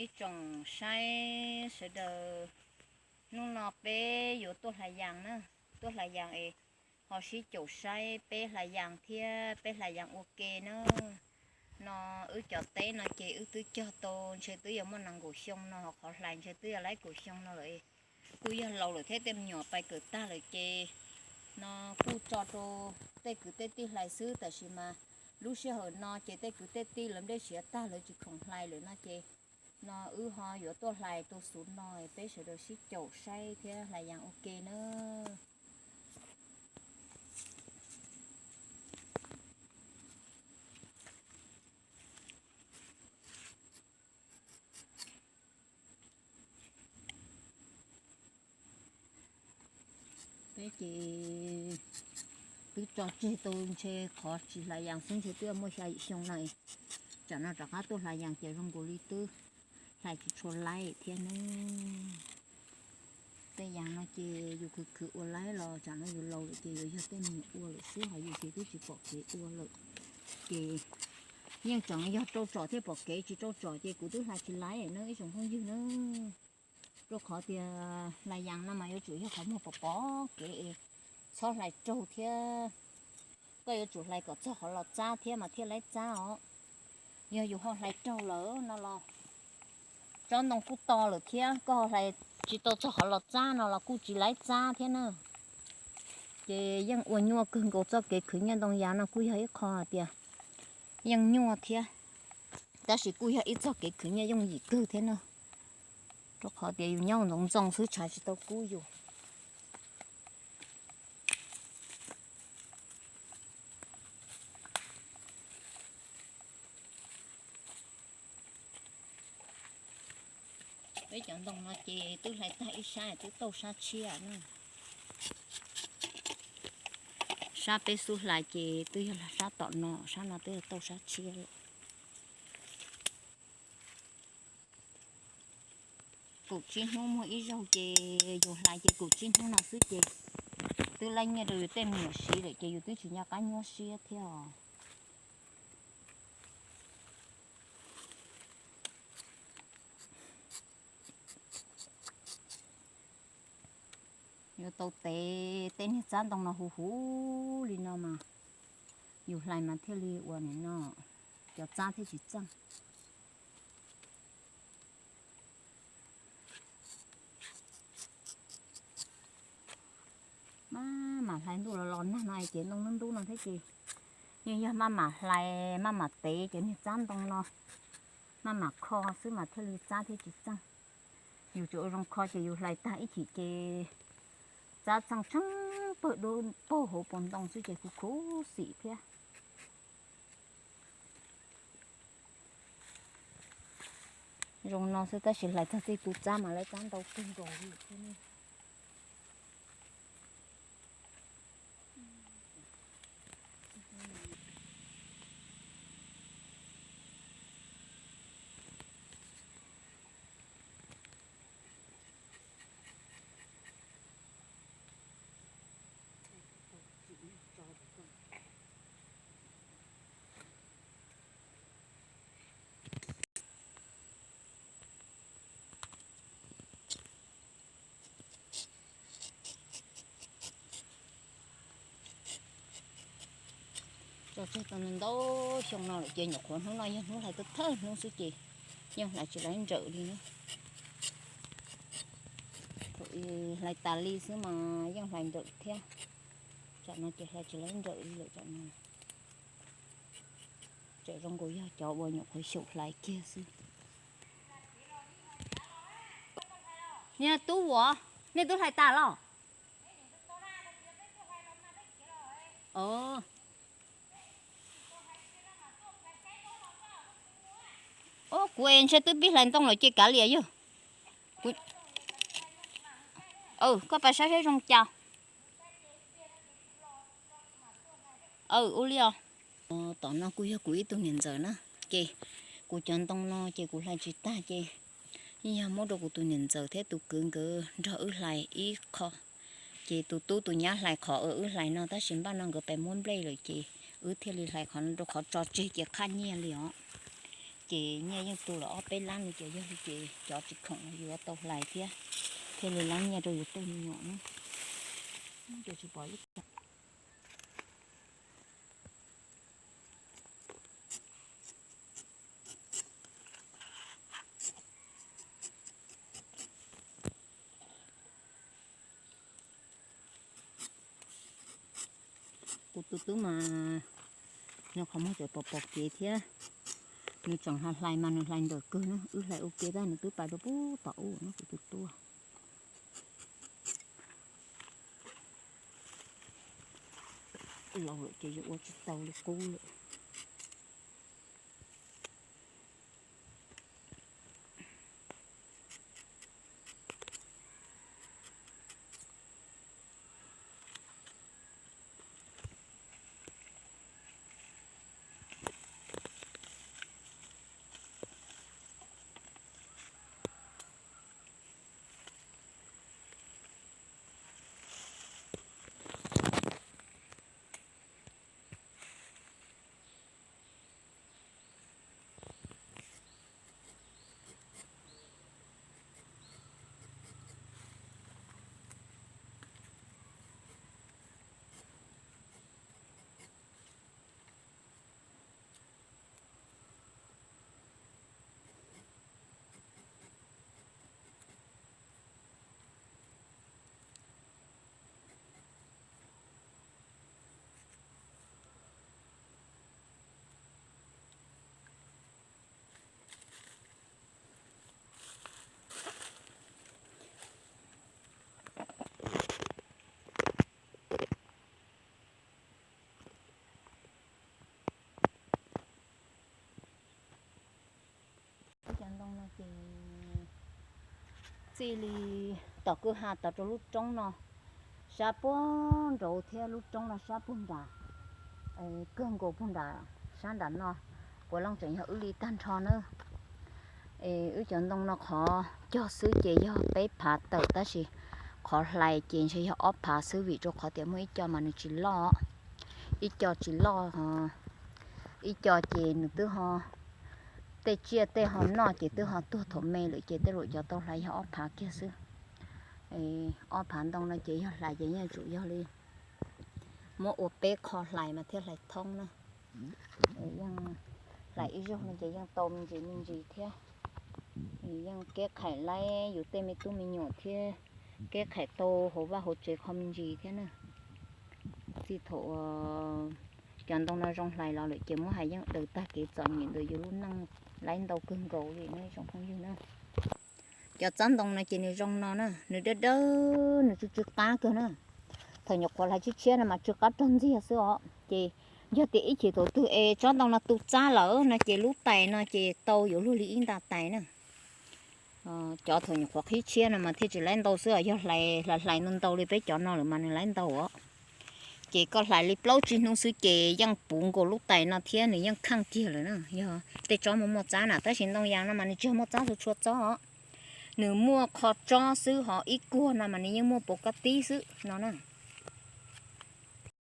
Ib tsoom saib sawv daws, hnub no peb yuav tuaj hlais yas na, tuaj hlais yas es ho sib caum saib peb hlais yas thiab peb hlais yas ua ke na. No wb cov teb no ces wb twb cog tau ntshe twb yuav muaj nees nkaum xyoo no, qhov hlais ntshe twb yog laib kaum xyoo no lawm. Kuj yog laus lawm thiab, tej me nyuam pais kawm tag lawm ces no kuj tso rau tej kwv tej tij hlais xwb, tab sis mas lub sij hawm no ces tej kwv tej tij lawv nplej siav tag lawv tsis khoom hlais lawm no ces no wb ho yuav tuaj hlais tus xuv no, peb sawv daws sib caum saib thiab hlais yas ua ke na. Peb ces twb tso tseg tau ntshe qhov tsis hlais yas xwb ntshe twb muaj xya yim xyoo no. Tsam no rov qab tuaj hlais yas ces zoo nkaus li twb hlais tsis tshua laib thiab ne. Tej yas no ces yus khwv khwv ua laib los tsam no yus laus lawm ces yuav yog tej me nyuam ua lawm xwb, ho yus ces twb tsis pom kev ua lawm. Ces yeej tseem yog rau tsom thiaj pom kev, tsis rau tsom ces kuv twb hlais tsis laib na ib tsoom phooj ywg na. Rau qhov tias hlais yas no mas yuav tsum yog qhov muag pom pom kev es txhob hlais raug thiab. Koj yuav tsum hlais kom txog qhov los txab thiab mas thiaj laib txab os. Yog yus ho hlais raug lawm no los tsob ntoo kuj to lawm thiab, koj ho hlais tsis tau txog qhov los txab no los kuj tsis laib txab thiab na. Ces yeej ua nyuaj kawg nkaus, txoj kev khwv nyiaj ntoo yas no kuj yog ib qho hais tias yeej nyuaj thiab, tab sis kuj yog ib txoj kev khwv nyiaj yooj yim kawg thiab na. Rau qhov tias yus nyob ntxoov ntxoo xwb tshav tsis tau kub yus. Peb cov ntoo no ces twb hlais tag ib sab, twb tauj sab tshiab na. Sab peb xub hlais ces twb yog sab tom no, sab no twb yog tauj sab tshiab lawm. Kaum tsib hnub muaj ib zaug ces yus hlais ces kaum tsib hnub no xwb ces twb laib nyiaj rau yus tej me nyuam siv lawm ces yus twb tsis nco qab nyuaj siab thiab os. Yuav tau tev tej niag txab ntoo no huv huv li no mas yus hlais mas thiaj li ua nim no cov txab thiaj tsis txeej. Maj mam hlais ntuj los los nag no es ces ntoo ntub ntub no thiab ces yeej yog maj mam hlais maj mam tev cov niag txab ntoo no, maj mam kho xwb mas thiaj li txab thiaj tsis txeej. Yus tsis ua zoo kho ces yus hlais tag ib chim ces txab txeej tsheej pawg dub paug hauv paus ntoo xwb ces kuj khuv xim thiab. Zoo no xwb tab sis hlais txog tej tus txab mas lawv txab ntau kawg nkaus li thiab ne. Tso tseg tau ntau xyoo no lawm ces nyuam qhuav hnub no yog hnub hlais thawj thawj hnub xwb ces yeej hlais tsis laib nrawm li na. Thaum hlais tas li xwb mas yeej hlais nrawm thiab. Tsam no ces hlais tsis laib nrawm li lawm tsam no. Tseem zoo nkaus yog cov uas nyuam qhuav xyaum hlais kiag xwb. Niag tub uas nej twb hlais tas los? Kuv es ntshe twb pib hlais ntoo lawm ces kav liam yog. Koj pab saib saib zoo cas. Ua li os. Tom no kuj yog kuv ib tug niam ntxawm na, ces kuv cov ntoo no ces kuv hlais tsis tag ces yeej yog muab rau kuv tus niam ntxawm thiab tus kwv nkawd nrog wb hlais ib qho. Ces tus tub tus nyab hlais qhov uas wb hlais no tab sis npaj no nkawd pais muab nplej lawm ces wb thiaj li hlais qhov no rau qhov tso tseg ces qhaj nyiaj li os. Ces nyiaj yeej tu lawm ob peb lab no ces yog li ces cov tsis khoom yuav tau hlais thiab, thiaj li lab nyiaj rau yus tej me nyuam na. Ces tsis pom ib Kuv tus tub mas nws qhov muag tseem pom pom kev thiab, nws tseem hlais mas nws hlais ntawm kawg na, wb hlais ua ke tab nws twb pais rau pub tom ub na kuv tus tub. Laus lawm ces yuav ua tsis tau li qub lawm. Cov ntoo no ces txij li tom kwj ha tod rau lub roob no sab puag nraud thiab lub roob no sab puag nram, kawg nkaus puag nram sab nram no, puav leej tseem yog wb li tag nrho na. Es wb cov ntoo no qhov cog xwb ces yog peb phav tawm tab sis qhov hlais ces ntshe yog ob phav xwb vim rau qhov tias muaj ib co mas nws tsis loj, ib co tsis loj, ib co ces nws twb ho, tej tsiaj tej ho noj ces twb ho tuag thaum me lawm ces tej zaum cov tau hlais yog ob phav kiag xwb. Ob phav ntoo no ces yog hlais ces yeej tsum yog li muab ua peb qho hlais mas thiaj hlais thoob na. Yeej hlais ib zaug no ces yeej tau me ntsis me ntsis thiab. Yeej keb qhais laib yus tej me tub me nyuam thiab, keb qhais tau hauv vaj hauv tsev qho me ntsis thiab na. Txij thaum cov ntoo no zoo hlais los lawm ces muab hais yeej daws tag kev txom nyem ntawm yus lub neej laib ntau kawg nkaus li na zoo phooj ywg na. Cov tsob ntoo no ces nws zoo no na, nws dawb dawb nws tsw tsw qab kawg na. Thaum nyuam qhuav hlais tshiab tshiab no mas tsw qab rog ntxiag xwb os. Ces yog tias ib chim thaum twg es tsob ntoo no tu txab lawm no ces lub tais no ces tau yuav luag li ib nta tais na. Cov thaum nyuam qhuav qhib tshiab no mas thiaj tsis laib ntau xwb os, yog hlais hlais ntau ntau li peb cov no lawm mas nws laib ntau os. Ces koj hlais li plaub tsib hnub xwb ces yeej puv nkaus lub tais no thiab nws yeej kheej kiag lawm na. Yog tej tsob muaj muaj txab na, tab sis ntoo yas no mas nws tsis yog muaj txab txhua txhua txob os. Nws muaj qho tsob xwb, ho ib kuag no mas nws yeej muaj puv kab tib xwb no na.